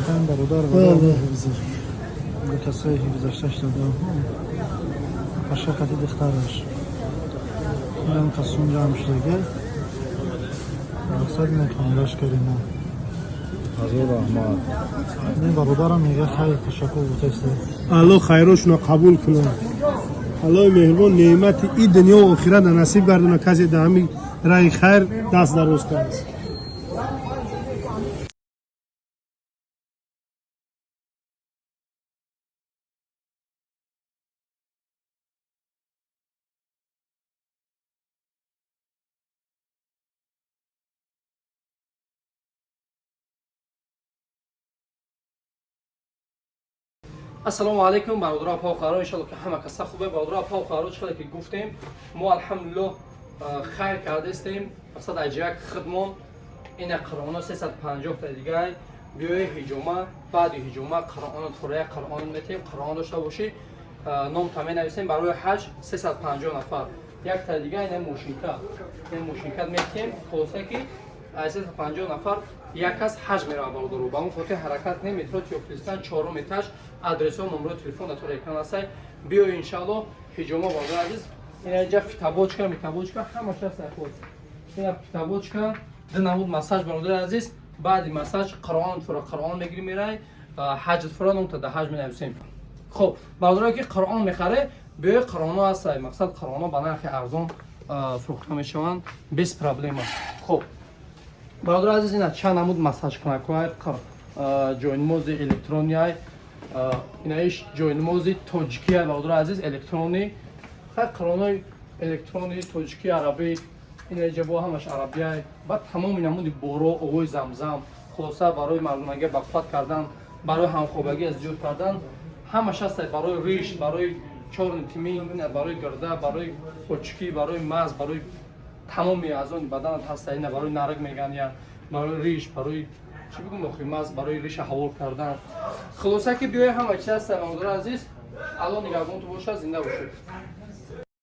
Кардам бародар барои ҳифзи ду касое ки гузашта шуда, пашакати духтараш, инам касун ҷамъ шудага, мақсад ине камраш кардем. Ҳазор раҳмат. Ин бародарам мега, хайр, ташаккур гуфтаст. Аллоҳ хайрошонро қабул кунад. Аллоҳи меҳрубон неъмати и дунё ва охират насиб гардона, касе дар ҳамин раҳи хайр даст дароз кардааст. Ассалому алайкум, бародаро, апа, хоҳаро. Иншалло, ки ҳама каса хубе. Бародаро, апа, хоҳаро, чӣ ки гуфтем, мо алҳамдулиллоҳ хайр кардастем. Мақсад аҷак хидмон ина қуръоно 350 та дигай. Биёи ҳиҷома, баъди ҳиҷома қуръоно тура қуръон метем. Қуръон дошта бошӣ, ном та менависем барои ҳаҷ 350 нафар. Як та дига ина мошинка, ина мошинка метем. Хулоса, ки 350 нафар як кас ҳаҷ меравад, бародаро. Ба он хотир ҳаракат кунем. Метро Тёплый Стан, чорум этаж, адресҳо, номерои телефон дар тори экран ҳастай. Биё, иншалло, ҳиҷома. Бародари азиз, ина фитобочка, митобочка, ҳамаш ҳаст. Худ ина фитобочка, ду намуд массаж. Бародари азиз, баъди массаж қуръон фура қуръон мегирӣ, мерай ҳаҷ фура, номта да ҳаҷ менависем. Хоб, бародарое ки қуръон мехаре, биёи, қуръоно ҳастай. Мақсад, қуръоно ба нархи арзон фурӯхта мешаванд, без проблема. Хоб, бародари азиз, ина чанд намуд массажкунакҳои, ҷойнамози электронияй, инаиш ҷойнамози тоҷикия, бародари азиз, электронӣ. Хай, қуръонои электронӣ, тоҷикӣ, арабӣ, ина бо ҳамаш арабияй. Баъд тамоми намуди боро, овои замзам, хулоса, барои мардумагӣ бақувват кардан, барои ҳамхобагӣ аз зиёд кардан ҳамаш ҳастай. Барои риш, барои чёрный тмин, барои гирда, барои очки, барои маз, барои тамоми аъзони баданат ҳаста. Ина барои нарг меган, я барои риш, барои чӣ бигум охи, маз, барои риша ҳавол кардан. Хулоса, ки биёи, ҳама чиз ҳаста. Бародари азиз, Алло нигаҳбонту бошад, зинда бошед.